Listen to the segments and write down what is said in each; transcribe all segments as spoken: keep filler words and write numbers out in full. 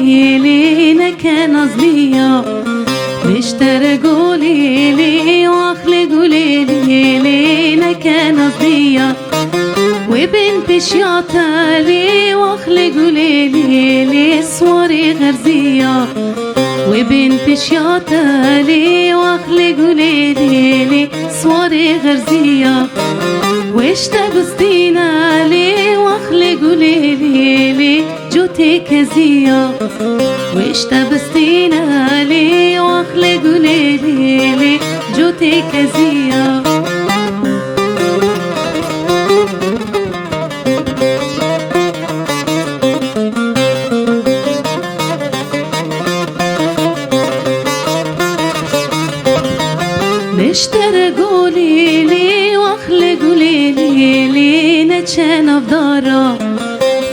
Lê neke nazliya, meştere gulê lê, wax lê gulê lê, lê neke nazliya. Wê bên pêşiya te lê, wax lê gulê lê, lê swarê xerziya. Wê bên pêşiya te lê, wax lê gulê lê, lê swarê xerziya. Wê ji te bistîne lê, wax lê gulê lê, lê cotê keziya. Wê ji te bistîne lê, wax lê gulê lê, lê cotê keziya. Meştere gulê lê, wax lê gulê lê, lê neçe navdara.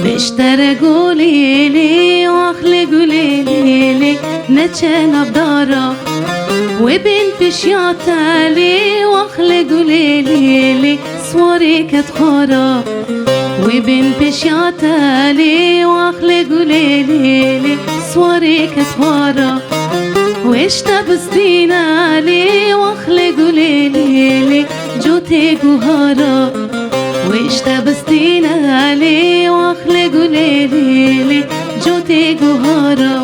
Meştere gulê lê, wax lê gulê lê, lê neçe navdara. Wê bên pêşiya te lê, wax lê gulê lê, lê swarê ket xwara. Wê bên pêşiya te lê, wax lê gulê lê, lê swarê ket xwara. Wê ji te bistîne lê, wax lê gulê lê, lê cotê guhara. Wê ji te bistîne lê, wax lê gulê lê, lê cotê guhara.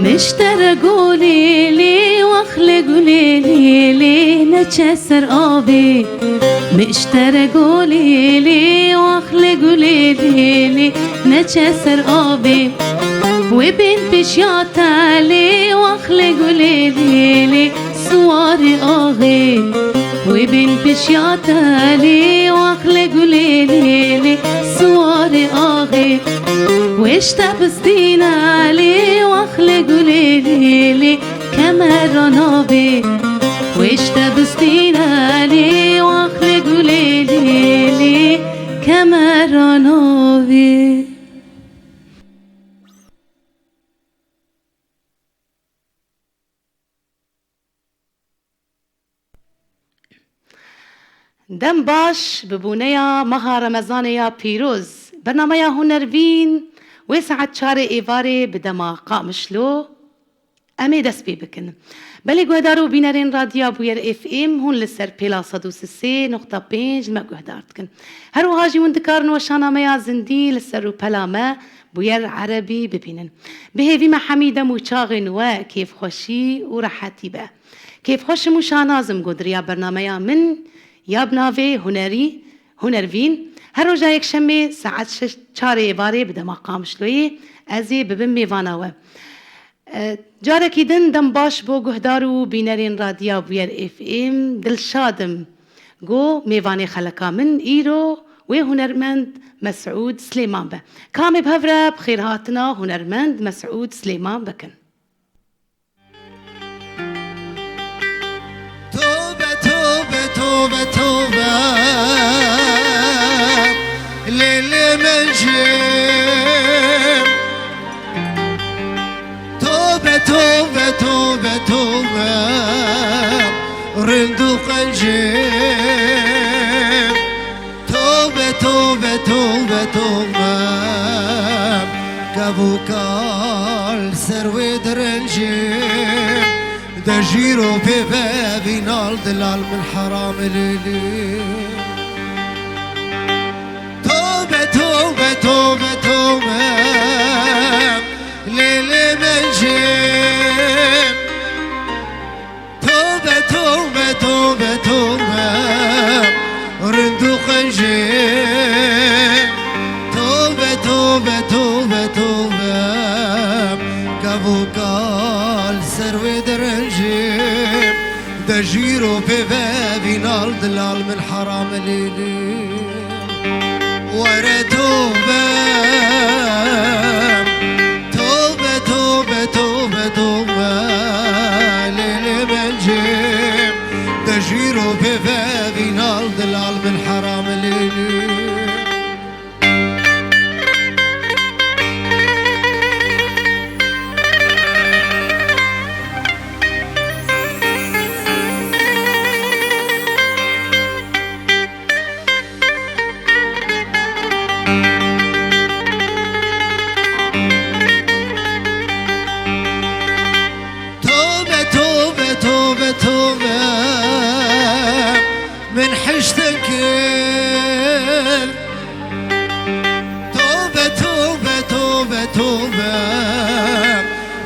Meştere gulê lê, wax lê gulê lê, lê neçe ser avê. Meştere gulê lê, wax lê gulê lê, lê neçe ser avê. Wê bên pêşiya te lê, wax lê gulê lê, lê siwarê axê. Wê bên pêşiya te lê, wax lê gulê lê, lê siwarê axê. Wê ji te bistîne lê, wax lê gulê lê, lê kemera navê. Wê ji te bistîne lê, wax lê gulê lê, lê kemera navê. Dem baş bi bûneya meha Remezanê ya pîroz. Bernameya Hunervîn wê saet çarê êvarê bi dema Qamişlo em ê dest pê bikin. Belê guhdar û bînerên Radya Bûyer F M hûn li ser pêla sed û sê nokta pênc me guhdar dikin. Her wiha jî hûn dikarin weşana me ya zindî li ser rûpela me Bûyer Erebî bibînin. Bi hêvî me hemî dem û çaxên we kêfxweşî û rehetî be. Kêfxweş im û şanaz im ku di riya bernameya min ya bi navê Hunerî, Hunervîn, her roja yekşemê saet şeş, çarê êvarê bi dema Qamişloyê ez ê bibim mêvana we. E, carekî din dem baş bo guhdar û bînerên Radya Bûyer F M. Dilşad im ku mêvanê xeleka min îro wê hunermend Mesûd Silêman be. Ka em ê bi hev re bi xêrhatina hunermend Mesûd Silêman bikin. Tobe, tobe, tobe, tobe. Lê, lê min jê. Tobe, tobe, tobe, tobe. Rind û qencê. Tobe, tobe, tobe, tobe. Kev û kal ser wê direncê. De jîro pê vevînal dilal min heram lê lê. Tobe, tobe, tobe, tobe. Lê lê mencê. Tobe, tobe, tobe, tobe. Rind û qencê. Tobe, tobe, tobe, tobe. Kev û kal ser wê direncê. De jîro pê vevînal dilal min heram lê lê. Were tobe, tobe.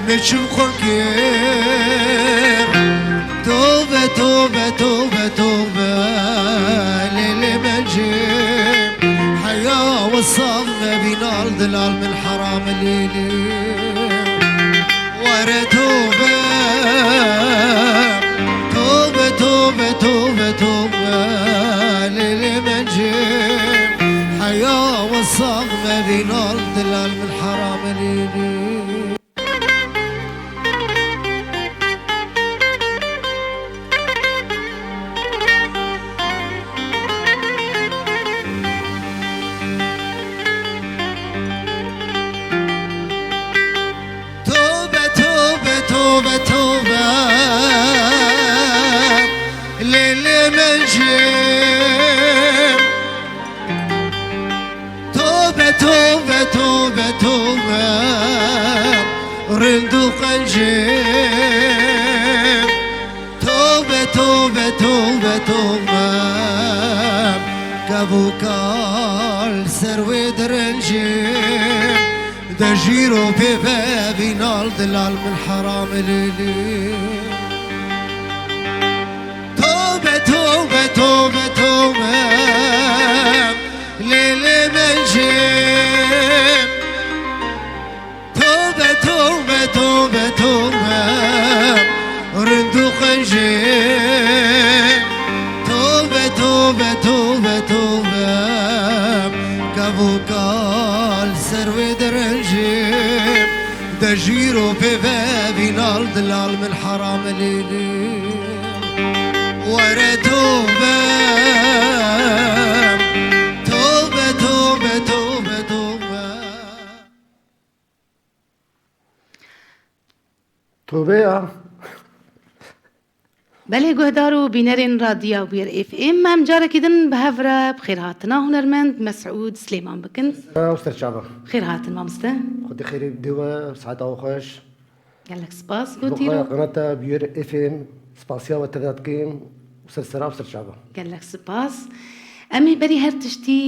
Neçim xwekê. Tobe, tobe, tobe, tobe. Lê, lê mencê. Heya we sax me vînal dilal min heram lê lê. Were tobe. Tobe, tobe, tobe, tobe. Lê, lê mencê. Heya we sax me vînal dilal min heram lê lê. Tobe, tobe, tobe, tobe. Lê, lê mencê. Tobe, tobe, tobe, tobe. Rind û qencê. Tobe, tobe, tobe, tobe. Kev û kal ser wê direncê. De jîro pê ve vînal dilal min heram lê lê. Tobe, tobe, tobe, tobe. Lê, lê mencê. Tobe, tobe, tobe, tobe. Rind û qencê. Tobe, tobe, tobe, tobe. Kev û kal ser wê direncê. De jîro pê ve vînal dilal min heram lê lê. Were tobe, tobe, tobe, tobe, tobe. Tobe ya. Belê guhdar û bînerên Radya Bûyer F M, em carekî din bi hev re bi xêrhatina hunermend Mesûd Silêman bikin. Ew serçava. Xêr hatin mamoste. Xwedê xêrê bide we, saeta we xweş. Gelek spas Ji bo gotî qe-, qenata Bûyer F M, spasiya we tevda dikim û ser sera û serçava. Gelek spas. Em ê berî her tiştî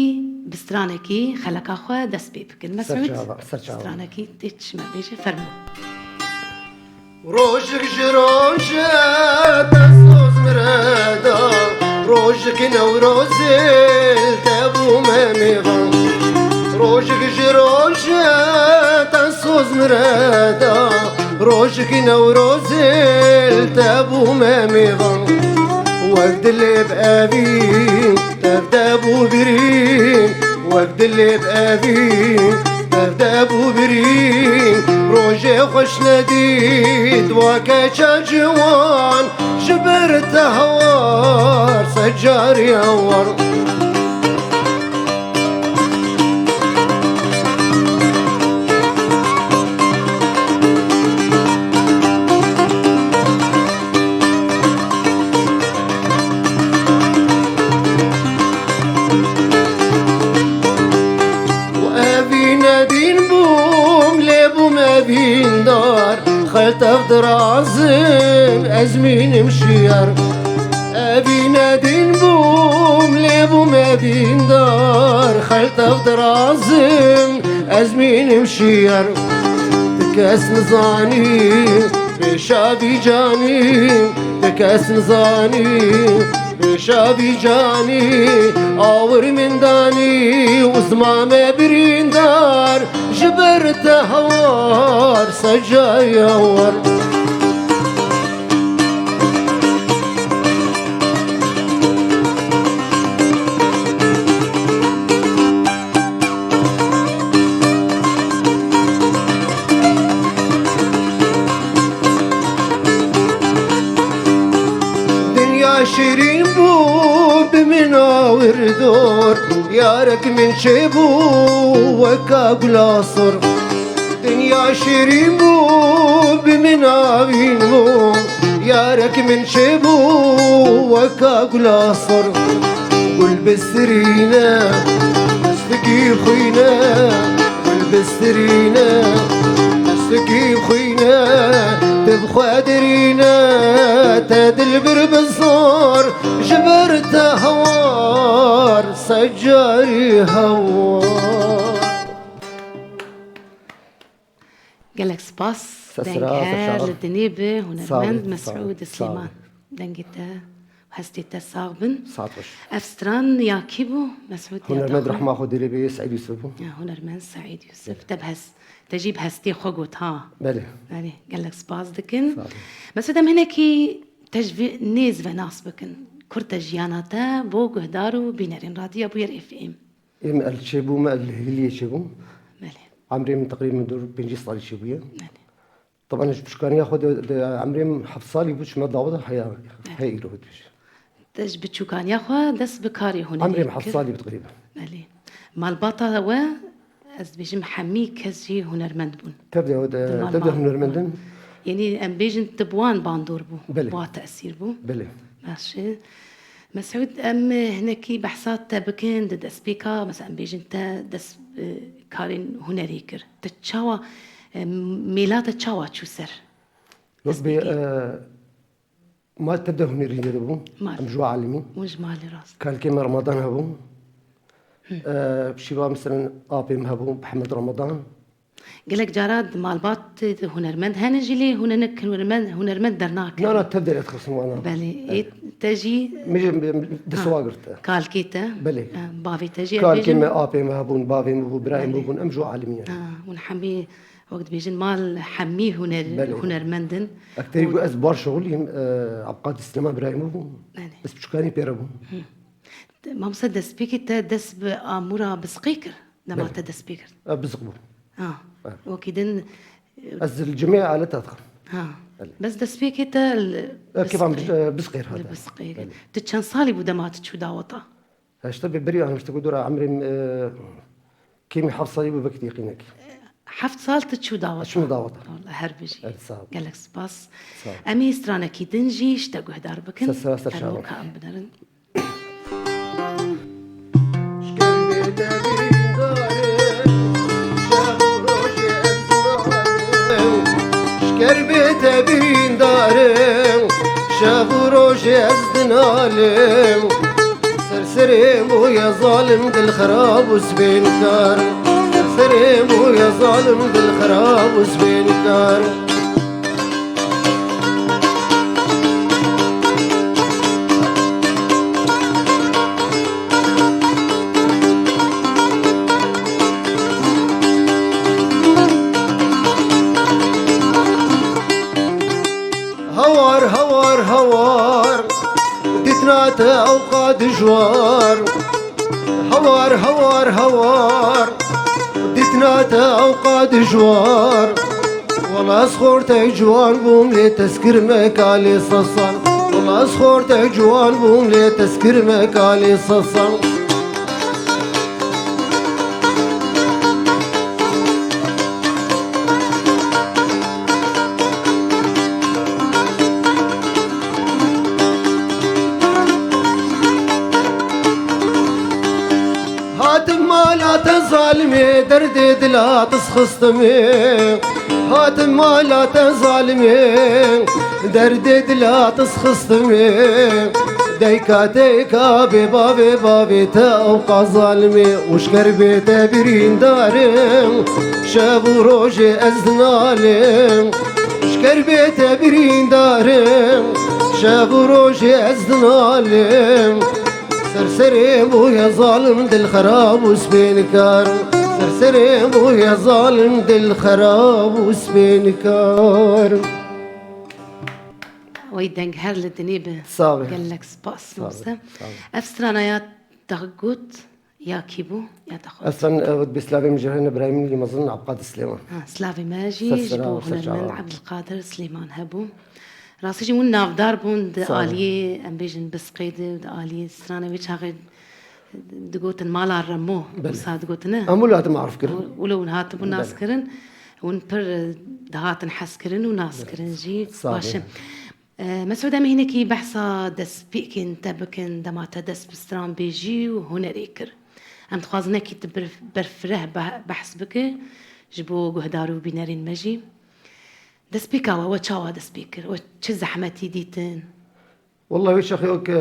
bi stranekî xeleka xwe dest pê bikin. Mesûd, Serçava, serçava. Stranekî tê çi me bêje, fermo. Rojik ji roje te soz mi re da, rojik Newrozê te bûme mêvan. Rojik ji roje te soz mi re da, rojik Newrozê te bûme mêvan. Wek dilê bi evî Tevde bû birîn, wek dilê bi evîn, tevde bû birîn. Rojê xweş nedît wa keça ciwan, ji ber te hawar sed carî hawar. Û evîne dîn bûm, lê bûm evîndar, xeltev dirazim, ez mînim şiyar. Evîne dîn bûm, lê bûm evîndar, xeltev dirazim, ez mînim şiyar. Ti kes nizanî, Pêşavî canî, ti kes nizanî, pêşavî canî, awir min danî, û zima me birîndar, ji ber te hawar, sed carî hawar. Dinya şîrîn bû bi min awirdor, yarek min çêbû weka gula sor. Dinya şîrîn bû bi min avîn bû, yarek min çêbû weka gula sor. Gul bi sirîne, pistikî xwîne, gul bi sirîne, pistikî xwîne, tu bi xwe dirîne, te dilbir bi zor, ji ber te hawar, sed carî hawar. Gelek spas. Deng her li dinê bi hunermend Mesûd Silêman. Dengê te û hestê te sax bin. Saet xweş. Ev stran ya kî bû? Mesûd ya Hunermend te xwe? Rehma Xwedê lê bê, Seîd Yusuf bû. Ya, hunermend Seîd Yusuf. Te bi hes-, te jî bi hestê xwe got, ha? Belê. Belê, gelek spas dikin. Sağ ol. Mesûd, em hinekî te ji vê nêz ve nas bikin. Kurte jiyana te bo guhdar û bînerên Radyoya Bûyer F M. Ê, min el çêbû, min el Hêliyê çêbû. Belê. Emrê min teqrîben dor pêncî salî çêbûye. Belê. Taban ji piçûkaniya xwe de, de emrê min heft salî bû, çima daweta heya, Evet. heya îro dibêje. Te ji biçûkaniya xwe dest bi karê hunerê Emrê min heft kir? salî bû teqrîben. Belê. Malbata we, ez dibêjim hemî kes jî hunermend bûn. Tev de, Di tev de malbata hunermend in. Yanî em bêjin tu bi wan bandor bû, Belê. bi wan tesîr bû. Belê. Baş e. Mesûd, em hinekî behsa te bikin di destpêka, mesela em bêjin te dest, e, karên hunerê kir. Te çawa, e, mêla te çawa çû ser? Wek bê, Destpêkê. e, ma tev de hunerî de bû. Mal. Em ji we alimî. Hûn ji malê rast. Kalkê me Ramadan hebû. Hı. E, şîva, mesela, apê min hebû, Mihemed Ramadan. Gelek cara di malbat de hunermend hene jî, lê hûn hinek hunermend, hunermend dernakin. Na, na, tev de dixistin wana. Belê. Belê. Ê, te jî Min jî, min, min destê Ha. wan girte. Kalkê te. Belê. Ha, bavê te jî, em Kalkê bêjin me, apê me hebûn, bavê min bû, birayê min Belê. bûn, em ji wan alimî ne. Ha, hûn hemî, wek dibêjin, mal hemî huner-, Belê. hunermend in. Ek te Û ku ez bar şixulîm, e, Abqadî Silêman birayê min bû. Belê. Ez piçûkanî pê re bûm. Hı. Te, mamoste, destpêkê te dest bi amûra bisqê kir? Dema Belê. te dest pê kir? E, bizq bû. Ha. E. Wekî din, e, Ez li cimê aleta dixim. Ha. Belê. Bes destpêkê te li E, kêfan bizqê, bi-, e, bizqê li hate. bisqê. Belê. Tu çend salî bû dema tu çû daweta? Heşta bi berî an, işte ku dora emrê min, e, kêmî heft salî bû, vekî yaqînek. Heft sal tu çû daweta? Çûm daweta. Wala her bijî. Evet, sağ ol. Gelek spas. Sağ ol. Em ê stranekî din jî ji te guhdar bikin. Ser sera ser çava. Fermo ka em binerin. Şker bê te birîndarim, şev û rojê ez dinalim. Şker bê te birîndarim, şev û rojê ez dinalim. Ser serê moya zalim, dil xirab û spênkar. Ser serê moya zalim, dil xirab û spênkar. Hawar, hawar, hawar, dîtina te ewqa dijwar. Hawar, hawar, hawar, dîtina te ewqa dijwar. Wela ez xortek ciwan bûm, lê teskir me kalê sesan. Wela ez xortek ciwan bûm, lê teskir me kalê sesan. Hatim mala te zalimê, derdê dila te sixistimê. Hatim mala te zalimê, derdê dila te sixistimê. Dayka te ka bê bavê, bavê te ewqa zalimê. Û şker bê te birîndarim, şev û rojê ez dinalim. Şker bê te birîndarim, şev û rojê ez dinalim. Ser serê bûye zalim, dil xerab û spênkar. Ser serê bûye zalim, dil xerab û spênkar. Wey deng her li dinê bi. Sağ ol. Gelek spas, Sağ ol, mamoste. Sağ ol. Ev strana ya te got ya kî bû, ya te xwend? Esan, e, bi slavê min jî hene birayê min yê mezin Abqadî Silêman. Ha, slavê me jî Ser ji sera bo û ser hunermend çava. Abdulkadir Silêman hebû. Rastî jî hûn navdar bûn di Sağ ol. aliyê, em bêjin, bisqê de, di aliyê stranê wê çaxê digotin mala Remo, Belê. wisa digotine. Em wilo hatin maruf kirin. Wilo hûn hatibûn Belê. nas kirin. Hûn pir, e, dihatin hez kirin û nas kirin jî. Sağ Baş e. olun. E, Mesûd, em ê hinekî behsa destpêkên te bikin, dema te dest bi stranbêjî û hunerê kir. Em dixwazin hinekî tu bir-, berfireh be-, behs bike ji bo guhdar û bînerên me jî. Destpêka we, we çawa dest pê kir? We çi zehmetî dîtin? Wellahî wê çaxê wek, e,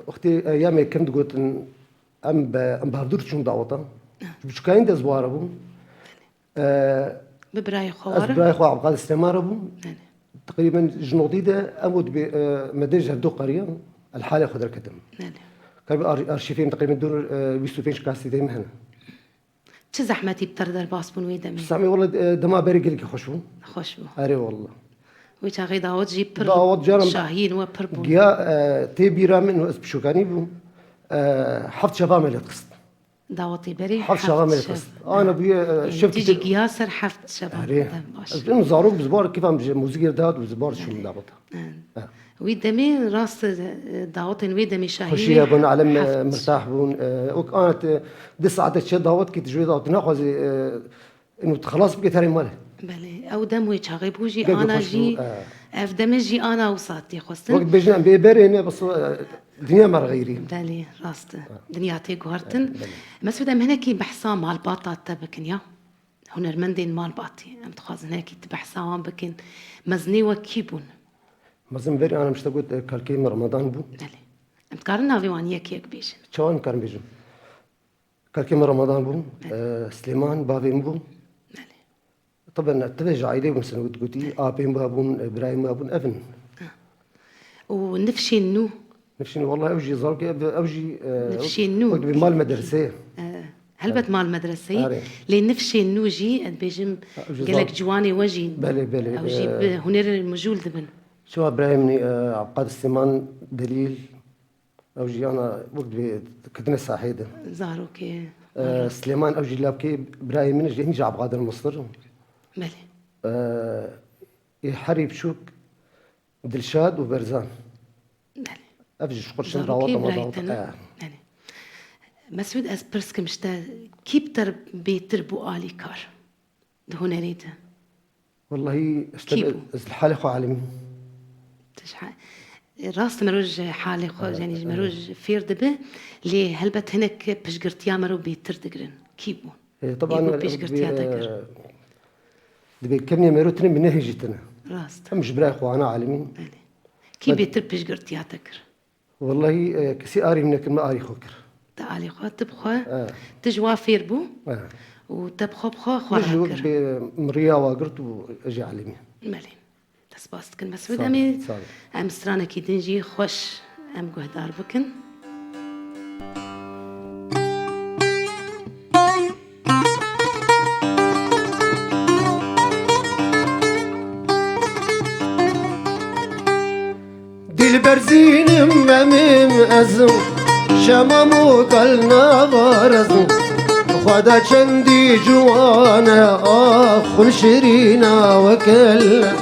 wextê, e, ya me kem digotin, em be, em bi hevdûr çûn daweta. Ji biçûkayî dest bi wan re bûn. E, Bi birayê xwe Ez were? birayê xwe Abdulkadir Süleyman re bûm. Belê. Teqrîben ji nodî de em û dibê, e, me dê ji hevdu qeriyan, el halê xwe derketim. Belê. Ka bi ar-, arşîvê min teqrîben dûr, e, bîst û pênc kasetê me hene. Çi zehmetî bi te re derbas bûn wê demê? Samê wele, e, dema berê gelekî xweş bû. Xweş bû. Erê wele. Wê çaxê dawet jî pir Dawet caran şahî we pir bûn. Giya, e, tê bîra min, ez pişûkanî bûm. E, heft şeva me lê dixist. Dawetê berê Heft şeva me lê dixist. Ana bûye, e, Yanî şevkî tu jî te- giya ser heft şeva. Erê. Dem baş. Ez benim zarok bi zibar kifam ji muzîkê dawet bi zibar şûm dawet. Wî demê rast, e, dawetên wê demê şahî Xweşî wê hebûn, alem, e, heft. mirtah bûn. E, wek ana te di saete çi dawet kî tu ji wê dawet naxwazî, e, inu tu xelas bike terê male. Belê, ew dem wê çaxê bû jî Gelek ana xweş jî, bû, e. ev demê jî ana wisa tê xwestin. Wek bêjin em bê berê ne, bes, e, dinya me re xeyrî. Belê, rast e. Dinya tê guhertin. E, belê. Mesûd, em hinekî behsa malbata te bikin ya. Hunermendên malbatî. Em dixwazin hinekî tu behsa wan bikin. Mezinê we kî bûn? Mezin berî ana min ji te got, e, kalkê min Ramadan bû. Belê. Em dikarin navê wan yek yek bêjin. Çawa nikarim bêjim? Kalkê min Ramadan bû, Belê. e, Silêman, bavê min bû. Belê. Taben, tu vê ji aîlê bûn, sen got, gotî, Belê. apê min bûn, e, birayê min bûn, ev in. Ha. Û nifşên nû? Nifşên, wallahî ew jî zarokê, ev, ew jî, e, Nifşên nû. wek bi mal medreseyê. E, helbet mal medreseyê. Arê. Lê nifşên nû jî, ez dibêjim, Ha, ew jî gelek zar- ciwanê we jî. Belê, belê, Ew jî e, bi hunerê mijûl dibin. Çawa birayê min, e, Abdulkadir Silêman, Delîl, Ew jiyana wek dibê ketine sahê de. Zarokê. Ee, Silêman ew jî lavkê birayê min ji hîn ji Abqadir Misir. Belê. Ee, ê herî biçûk Dilşad û Berzan. Belê. Ev jî ji xwe çend Zarokê dawata me birayê dawata. te ne? Ee. Belê. Mesûd, ez pirs kim ji te, kî bi te bêtir bû alîkar? Di hunerê de? Wellahî, işte, Kî bû? ez li halê xwe alim im. Tu ji ha-, rast, mero ji halê xwe, Evet, yanî ji mero evet. ji fêr dibe, lê helbet hinek piştgirtiya mero bêtir digirin. Kî bû? E, Kî taban, bû e, piştgirtiya e, te kir? Dibê kevnê mero tine min nehêjî tine. Rast. Em ji birayê xwe ana alim in. Belê. Kî Ben bêtir piştgirtiya te kir? Wellahî, e, kesî arî min nekir, min arî xwe kir. Te arî xwe, tu bi xwe, E. tu ji wa fêr bû E. û te bi xwe bi xwe xwe Min ji reh wek kir. bê min riya wa girt û ez jî elimî. Belê. Te spas dikin. Mesûd, Sağ ol, em ê, sağ ol. em stranekî din jî xweş em guhdar bikin. Dilber zînim memim ez, şemam û kal navarez. Xweda çendî ciwan e, ax xwin şirîna weke lez.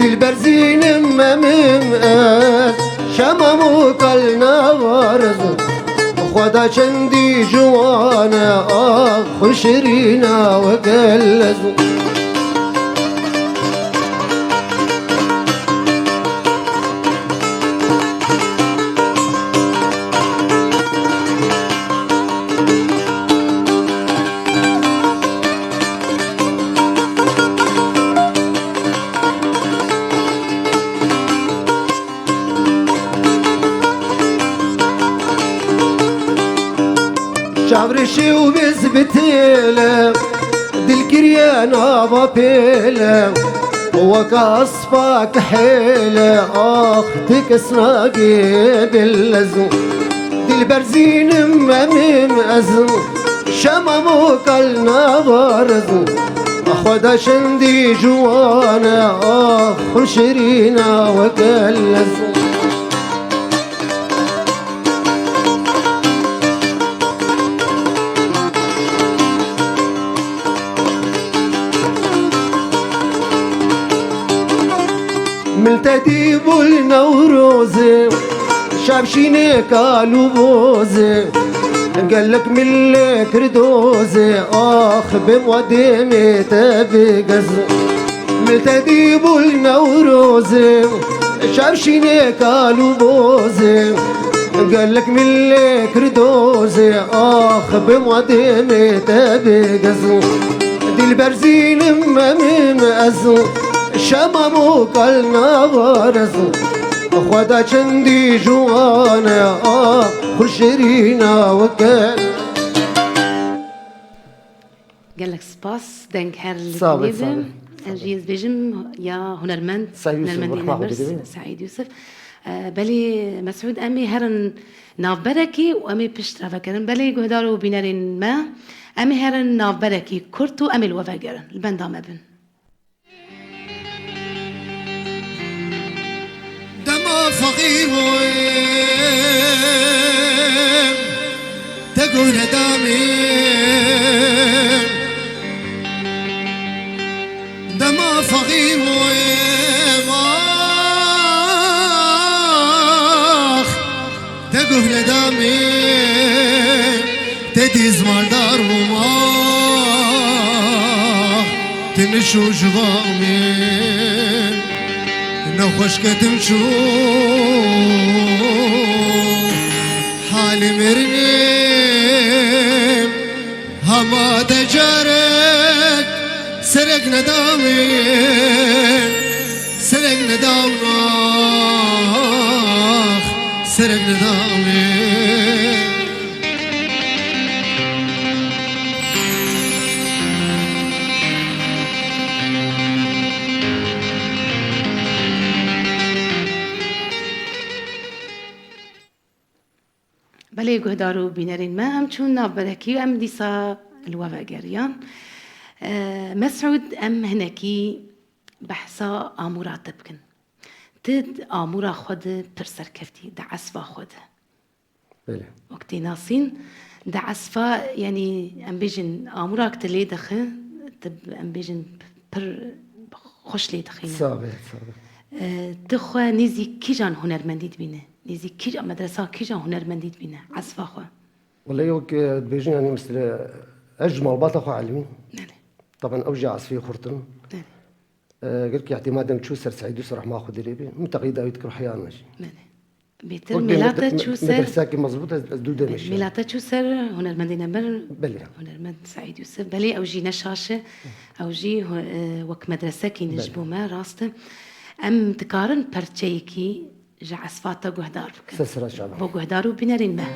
Dilber zînim memim ez, şemam û kal navarez. Xweda çendî ciwan e, ax xwin şirîna weke lez. Çavrişî û biz bi têle, dil kiriye nava pêle, weka spa kihêle, ax ti kes nagê dil ez. Dilber zînim memim ez, şemam û kal navarez. Xweda çendî ciwan e, ax xwin şirîna weke lez. Min te dîbû li Newrozê, şevşînê kal û bozê. Gelek min lê kir dozê, ax bêm wa dêmê te bigez. Min te dîbû li Newrozê, şevşînê kal û bozê. Gelek min lê kir dozê, ax bêm wa dêmê te bigez. Dilber zînim memim ez, şemam û kal navarez. Xweda çendî ciwan e, ax xwin şirîna weke. Gelek spas, deng her li Sağ be, dinê sağ be. Em jî ez bêjim ya hunermend, Saîd Yusuf, hunermendê rehma Xwedê nemir, Saîd Yusuf. E, belê Mesûd, em ê herin navberekî û em ê pişt re vegerin. Belê guhdar û bînerên me, em ê herin navberekî kurt û em ê li we vegerin. Li benda me bin. Dema feqîr bûyim, te guh nedamî. Dema feqîr bûyim, ax, te guh nedamî. Te dîz maldar bûm, ax, te niş û ji va min. Nexweş ketim çû halê mirinê, hema de carek serek nedamê, serek nedamê, serek nedamê. Belê guhdar û bînerên me, em çûn navberekî û em dîsa li we vegeriyan. E, Mesûd, em hinekî behsa amûra te bikin. Tu di amûra xwe de pir serkeftî, di esfa xwe de. Belê. Wek tê nasîn, di esfa, yanî em bêjin, amûrak tu lê dixî, tu, em bêjin, pir xweş lê dixîne. Sax be, sax be. E, tu xwe nêzî kîjan hunermendî dibîne? Nêzî kîja, medresa kîjan hunermendî dibîne? Esfa xwe? Wele wek, e, dibêjin, yanî mesela ez ji malbata xwe elimî. Belê. Taban ew jî esfê xurt in. Belê. E, gelkî îtîmadê min çû ser Seîd Yusuf, rehma Xwedê lê be. Min teqlîda wî dikir heya me jî. Belê. Bêtir Wek bê mîlata me-, çû ser, medresekî mezbût ez, ez dû demeşiya. Mîlata çû ser hunermendê nemir, Belê. Hunermend Seîd Yusuf. Belê, ew jî ne şaş e. Ew jî hu-, e, wek medresekî ne ji Belê. Bo me, rast e. Em dikarin perçeyekî ji esfa te guhdar bikin. Ser sera çava. Bo guhdar û bînerên me.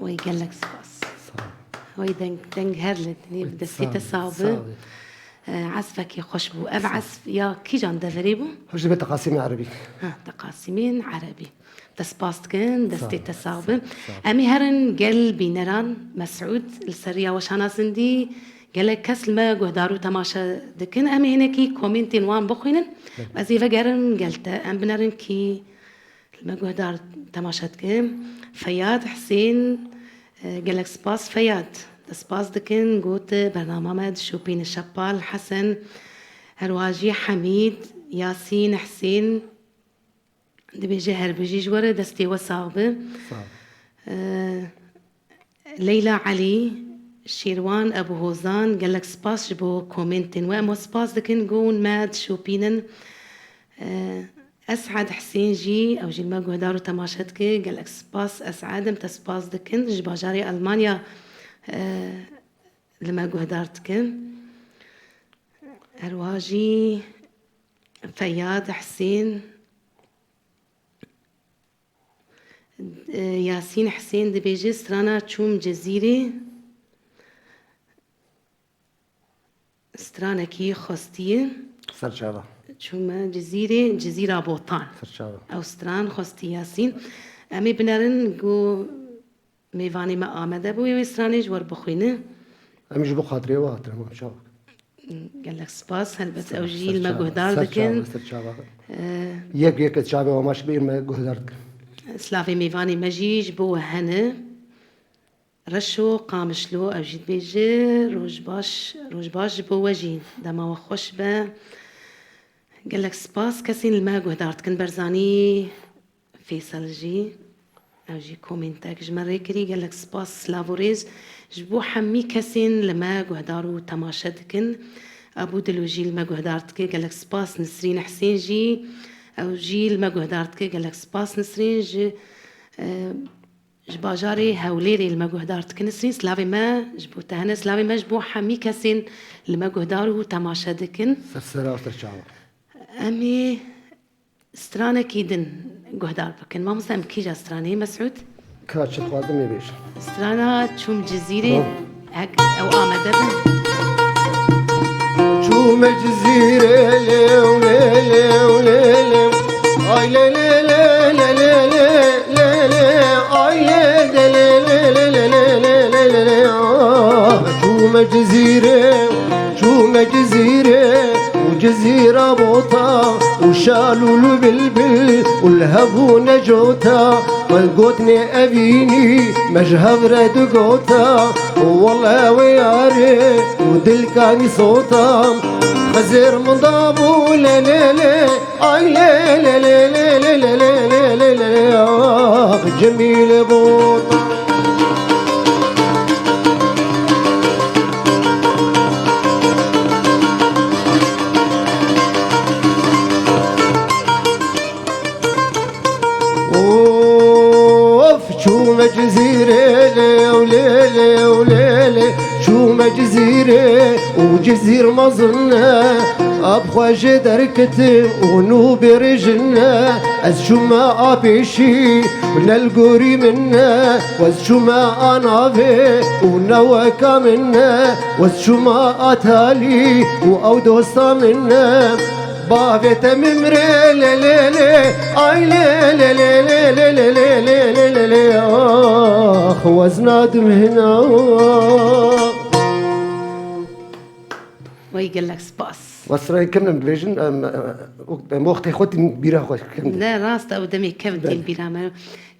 Wey gelek spas. Sağ ol. Wey deng, deng her li dinê bi destê te sax bi. Sağ ol. e, ezfekî xweş bû. Ev ezf ya kîjan deverê bû? Ji vê teqasîmê erebî. Ha, teqasîmên erebî. Te spas dikin, destê te sax bin. Em ê herin gel bîneran, Mesûd, li ser riya weşana zindî, gelek kes li me guhdar û temaşe dikin. Em ê hinekî komêntên wan bixwînin. Ez ê vegerim gel te. Em binerin kî li me guhdar temaşe dikin. Feyad Hisên, e, gelek spas Feyad. Te spas dikin, got, bernama me dişopîne Şepal Hesen, herwa jî Hemîd, Yasîn, Hisên, dibêje her bijî ji we re, destê we sax be. Sağ ol. E, Leyla Elî, Şêrwan Ebû Hozan, gelek spas ji bo komêntên we. Em we spas dikin, got, hûn me dişopînin. E, Es'ed Hisên jî, ew jî li me guhdar û temaşe dike. Gelek spas Es'ed, em te spas dikin. Ji bajarê Elmanya, e, li me guhdar dike. Herwiha jî Feyad Hisên, e, Yasîn Hisên dibêje, strana çûm Cizîrê. Stranekî xwestiye. Ser çava. Çûme Cizîrê, Cizîra Botan. Ser çava. Ew stran xwestî Yasîn. Em ê binerin, got, mêvanê me amade bûye, wê stranê ji we re bixwîne. Em ji bo xatirê we hatine, mam çava. Gelek spas. Helbet ew jî li me guhdar dikin. Ser çava, ser çava. Ee, Yek yek çavê we maş bê me guhdar dikin. Slavê mêvanê me jî ji bo we hene. Reşo Qamişlo, ew jî dibêje, roj baş, roj baş ji bo we jî, dema we xweş be. Gelek spas kesên li me guhdar dikin, Berzanî Fêsel jî, ew jî komêntek ji me rê kirî, gelek spas, silav û rêz ji bo hemî kesên li me guhdar û temaşe dikin. Ebû Dilo jî li me guhdar dike, gelek spas, Nisrîn Hisên jî, ew jî li me guhdar dike, gelek spas Nisrîn, ji, e, Ji bajarê Hewlêrê li me guhdar dikin. Nisrîn, silavê me ji bo te hene, silavê me ji bo hemî kesên li me guhdar û temaşe dikin. Ser sera, ser çava. Em ê stranekî din guhdar bikin. Mamoste, em kîja stranê, Mesûd? Ka çi dixwazim ê bêjim. Strana Çûm Cizîrê, hek ew amade bin. Çûme Cizîrê, lê, lê, lê, lê, lê. Ay, lê, lê, lê, lê, lê, lê. Lê, lê, ay, lê, lê, lê, lê, ah. Çûme Cizîrê, çûme Cizîrê, û Cizîra Bota, û Şalûl û Bilbil, û li hebûne cota, me gotinê evînî, me ji hev re digota, wele wê yarê, û dilkanî sota, Xizir min dabû, lê, lê, lê. Ay lê lê lê lê lê lê lê lê lê lê lê, ah, Cemîlê Bot. Of, çûme Cizîrê lê û lê lê û lê lê. Çûme Cizîrê û Cizîr mezin e. Ab xwe jê derketim û nû bêrêjin e. Ez çûme a pêşî, ne li gorî min e. Wez çûme a navê û ne weka min e. Wez çûme a talî û ew dosta min e. Bavê te mimrê lê lê lê, ay lê lê lê lê lê lê lê lê lê lê lê, ah, wezna dimhina. Wey gelek spas. Wesrayê kevin em dibêjin, em, em wextê xwe tîn bîra xwe kevin. Ne, rast e, ew demê kevin tîn bîra me.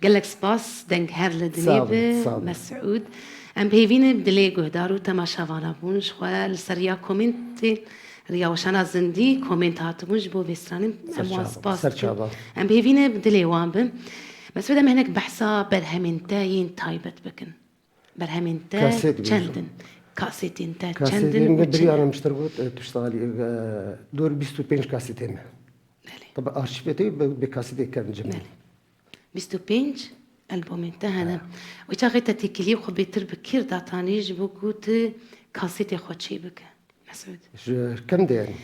Gelek spas, deng her li dinê be, Mesûd. Em bi hêvî ne bi dilê guhdar û temaşevana bûn, ji xwe li ser riya komêntê, riya weşana zindî komênt hatibûn, ji bo vê stranê em wan spas dikin. Em bi hêvî ne bi dilê wan bin. Mesûd, em hinek behsa berhemên te yên taybet bikin. Berhemên te çend in? Kasetên te çend in û çi ne? Birî ana miştir got, e, tu salî, e, dor bîst û pênc kasetê me. Belê. Tabi arşîvê te bi, bi kasetê kevin cem. Belê. Bîst û pênc albomên te hene. Wê çaxê te têkiliyê xwe bêtir bi kîr datanî ji bo ku tu kasetê xwe çê bike? Mesûd. Ji kem de yanî?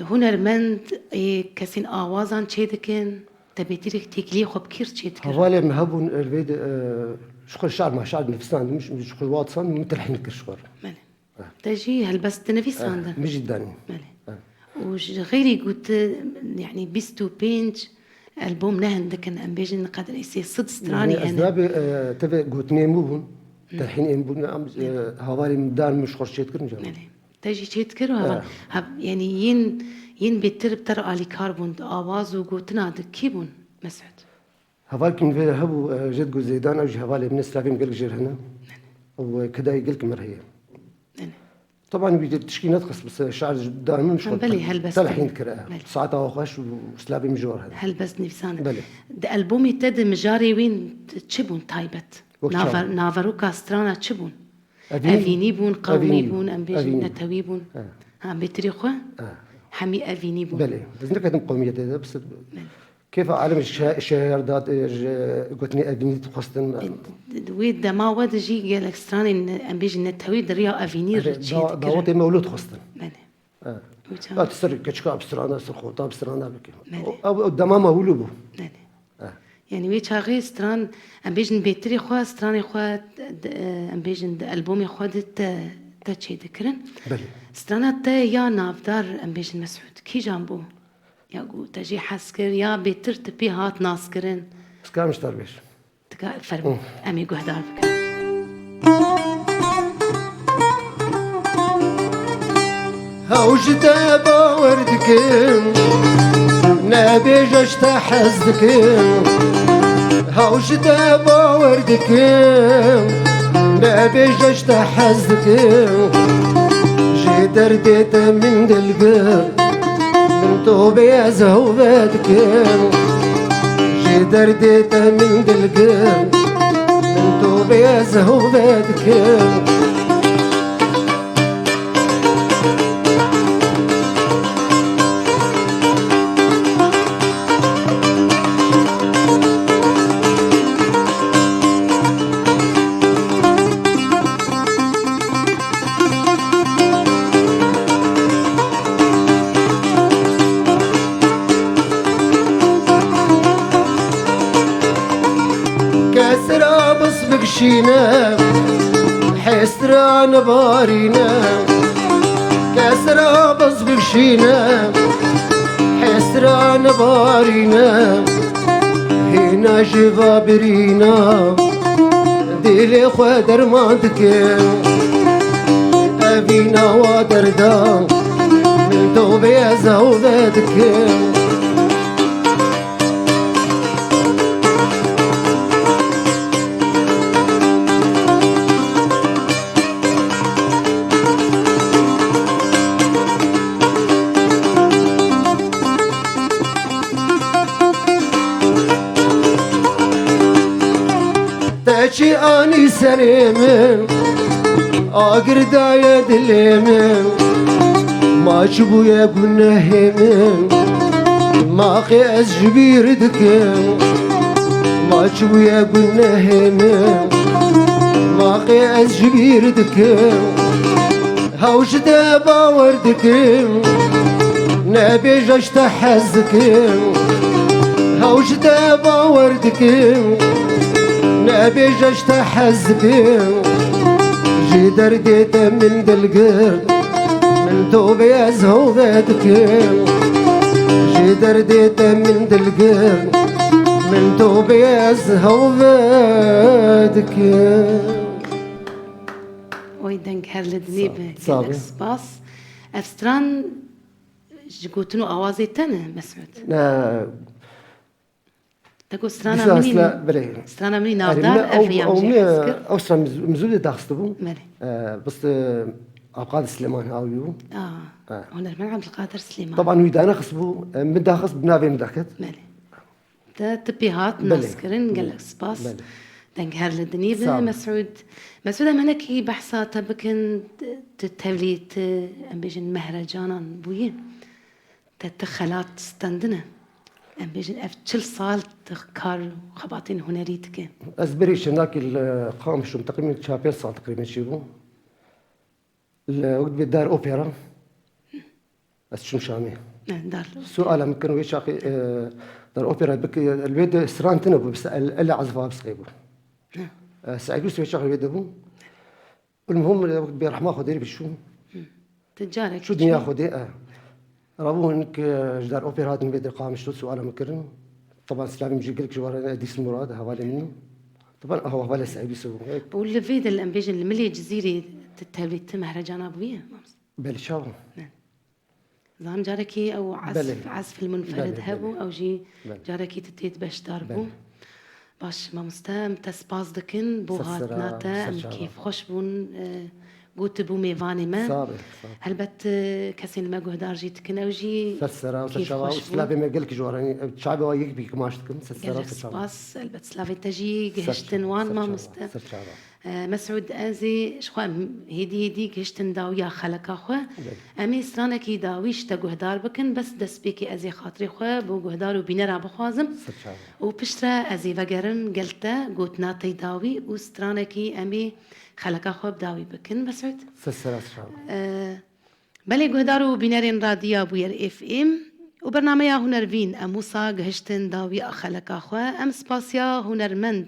Hunermend, ê, kesên awazan çê dikin, te bêtirî têkiliyê xwe bi kîr çê dikir? Hevalê min hebûn, e, vê de, e, ji xwe şar ma şar nivîsandin, ji xwe wat san min telhîn kir ji xwe. Belê. Te jî helbest dinivîsandin? Min jî danî. Belê. Û ji xeyrî ku tu, yanî bîst û pênc albûm ne hindik in, em bêjin qedirê sê sed stranî hene. Ez nabê, e, tevê gotinên min bûn, telhînên bûn, em, e, hevalên min dan min ji xwe çêdikirin cem. Belê. Te jî çêdikir û heval. Ha, yanî yên, yên bêtir bi te re alîkar bûn, di awaz û gotina de kî bûn, Mesûd? Hevalkî min vê hebû, e, Jêd Guzeydan, ew jî hevalê min e, silavê min gelek jê re hene. Ew, e, kedayê gelek min re heye. Belê. Teban wî tişkî nedixist, bi se şar ji dan min ji xwe Belê, helbest telhîn dikir. Dikir, e. Belê. Saeta xweş û silavê min ji we re hene. Helbest nivîsane. Belê. Di albûmê te de mijarê wîn çi bûn taybet? Wek çawa? Naver-, naveroka strana çi bûn? Evînî? Evînî bûn, qewmî Evînî. Bûn, em bêjin Evînî. Netewî bûn. E. Ha, bêtirî xwe? E. Hemî evînî bûn. Belê. Ez neketim qewmiyetê de, bis Belê. Kêfa alem ji şe-, şehir da, e, ji gotinê evînî dixwestin. E, d-, d-, wê dema we de jî gelek stranên, em bêjin netewî di riya evînî Erê, re çê da-, dikirin. Dawetê me wilo dixwestin. Belê. E. Wê çax- Ya tu ser keçika bi strana, ser xota bi strana bike. Belê. O, ew, ew dema me wilo bû. Belê. E. Yanî wê çaxê stran, em bêjin bêtirê xwe, stranê xwe, d-, d-, em bêjin di albûmê xwe de te, te çê dikirin. Belê. Strana te ya navdar, em bêjin Mesûd, kîjan bû? Ya ku te jê hez kir, ya bêtir tu pê hat naskirin? Ez karim ji te re bêjim? Dika, fermo. Hı. Em ê guhdar bikin. Hew ji te bawer dikim, nebêje ji te hez dikim. Hew ji te bawer dikim, nebêje ji te hez dikim. Ji derdê te min dilgir. Min tobê ez hewve dikim, ji derdê te min dilgir. Min tobê ez hewve dikim. Kesra biz bikişîne, hêstra nibarîne. Kesra biz bikişîne, hêstra nibarîne. Hêna ji va birîna, dilê xwe derman dikim. Evîna wa derda, min tobê ez hewve dikim. Te çi anî serê min, agir daye dilê min. Ma çi bûye gunehê min, ma qê ez ji bîr dikim. Ma çi bûye gunehê min, ma qê ez ji bîr dikim. Hew ji te bawer dikim, nebêje ji te hez dikim. Hew ji te bawer dikim, nebêje ji te hez dikim. Ji derdê te min dilgir, min tobê ez hewve dikim. Ji derdê te min dilgir, min tobê ez hewve dikim. Oy deng her li dinê be. Sağ ol. Gelek spas. Ev stran ji gotin û awazê te ne, Mesûd? Ne. Te got strana Dîsa min î, asla, belê. Strana min î Erê, navdar, min ev ew, riyam ew jê min, hez kir. Ew stran min, min zû dê daxistibû. Belê. E, bist, e, Abqadir Silêman hawî bû. Aa, E. Hunermend Abdulkadir Silêman. Taban wî dane xistibû, e, min daxist bi navê min daket. Belê. Te tipî hat Belê. Naskirin, gelek spas. Belê. Deng her li dinî be, Sağ ol. Mesûd. Mesûd, em hinekî behsa te bikin, tu tevlî, tu, em bêjin, mehrecanan bûyî. Te ti xelat stendine. Em bêjin, ev çil sal tu kar û xebatên hunerî dike. Ez berî şinakî li Qamişim teqrîben çar pênc sal teqrîben çêbû. Li wek dibê dar opera. Ez çûm Şamê. Ne, dar. Suala min kirin wê çaxê, e, dar opera bik-, li wê de stran tune bû, bis el, el ezifa bisqê bû. Ne. E, Seîd Yusuf wê çaxê wê de bû. المهم, bê rehma Xwedê bî çû. Ti carek Çû dinya Xwedê, e. Rabû hinek, e, ji dar oper hatin vê dir qamişto suala min kirin. Teban silavê min jî gelek ji wan re, Edîs Murad, hevalê min. Teban, aha, hevalê Seîdî Sibû. Û li vê de, em bêjin, li milê Cizîrê ti tevlî ti mehrecana bûye, mamoste? Belê, çawa? Ne. Zanim carekî ew Belê. Ezf, ezf el munferid Belê, hebû, belê. Ew jî Belê. Carekî tu tê de beşdar bû. Belê. Baş, mamoste, em te spas dikin bo Ser sera, hatina te, ser em çava. Kêfxweş bûn, e, got tu bû mêvanê me. Sağ be, sağ be. Helbet, e, kesên li me guhdar jî dikin, ew jî Ser sera, ser çava. Kêfxweş bûn. Silavê me gelek ji wan re, çavê wa yek bî kimaş dikim. Ser sera, Gelek ser çava. Spas, helbet silavê te jî Ser gihiştin çava, wan, ser çava, mamoste. Ser çava. E, Mesûd, ez ê ji xwe em hêdî hêdî gihiştin dawiya xeleka xwe. Belê. Em ê stranekî dawî ji te guhdar bikin, bes destpêkê ez ê xatirê xwe bo guhdar û bînera bixwazim. Ser çava. Û piştre ez ê vegerim gel te gotina te dawî û stranekî em ê xeleka xwe bi dawî bikin. Mesûd? Ser sera, ser çava. E, Belê guhdar û bînerên Radiya Bûyer F M û bernameya Hunervîn, em wisa gihiştin dawiya xeleka xwe. Em spasiya hunermend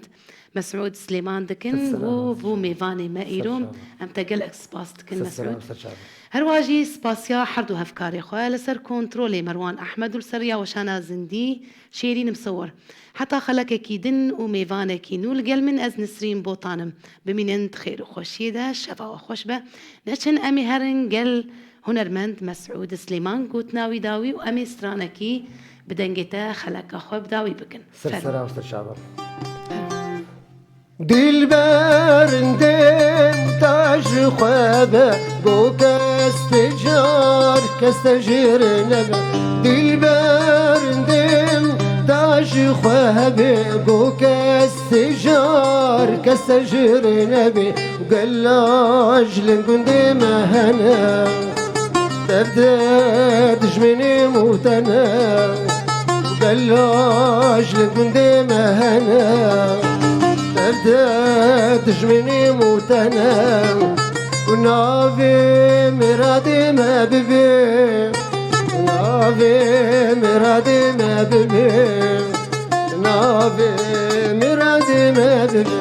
Mesûd Silêman dikin Ser sera, û ser bû çava. Mêvanê me Ser îro. Çava. Em te gelek spas dikin, Ser sera, Mesûd. Ser çava. Her wiha jî spasiya her du hevkarê xwe li ser kontrolê Merwan Ehmed û li ser riya weşana zindî Şêrîn Misewir. Heta xelekekî din û mêvanekî nû li gel min, ez Nisrîn Botan im. Bimînin di xêr û xweşiyê de, şeva we xweş be. Neçin em ê herin gel hunermend Mesûd Silêman, gotina wî dawî û em ê stranekî bi dengê te xeleka xwe bi dawî bikin. Ser Fermo. Sera û ser çava. Dilber dem da ji xwe be, go kes te car, kes te jir nebe. Dilber dem da ji xwe be, go kes te car, kes te jir nebe. Gela ji li gundê me hene, dev de dijminê mûtene. Gela ji li gundê me hene, dev de dijminê mûtene. Û navê miradê me bibe, navê miradê me bibe. Navê miradê me bibe.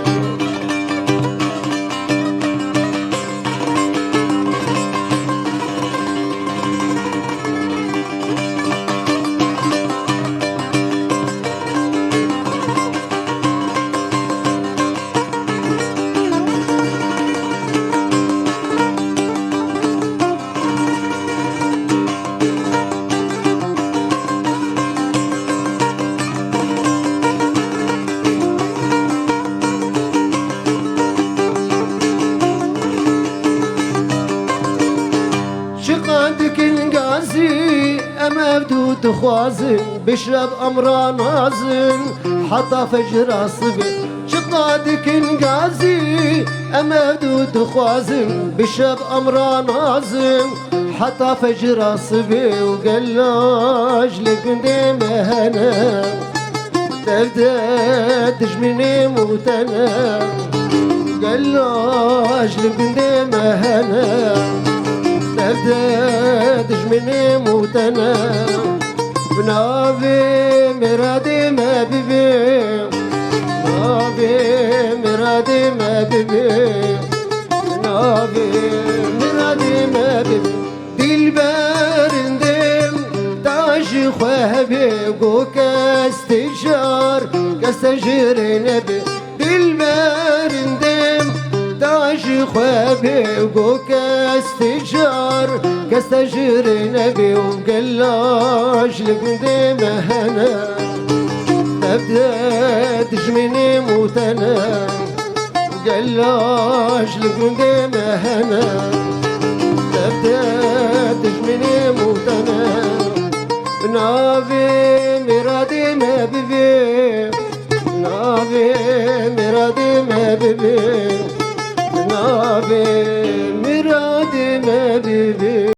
Çiqa dikin gazî, em ev du dixwazin, bi şev em ranazin, heta fecra sibê. Çiqa dikin gazî, em ev du dixwazin, bi şev em ranazin, heta fecra sibê û gela ji li gundê me hene. Dev de dijminê mûtene, gela ji li gundê me hene. Dev de dijminê mûtene, bi navê miradê me bibe, navê miradê me bibe, navê miradê me bibe. Dilber dem da ji xwe be, go kes te jar, kes te jir nebe. Dilber dem da ji xwe be, go kes te jar, kes te jir nebe. Û gela ji li gundê me hene, dev de dijminê mûtene. Gela ji li gundê me hene, dev de dijminê mûtene. Navê miradê me bibe, navê miradê me bibe, navê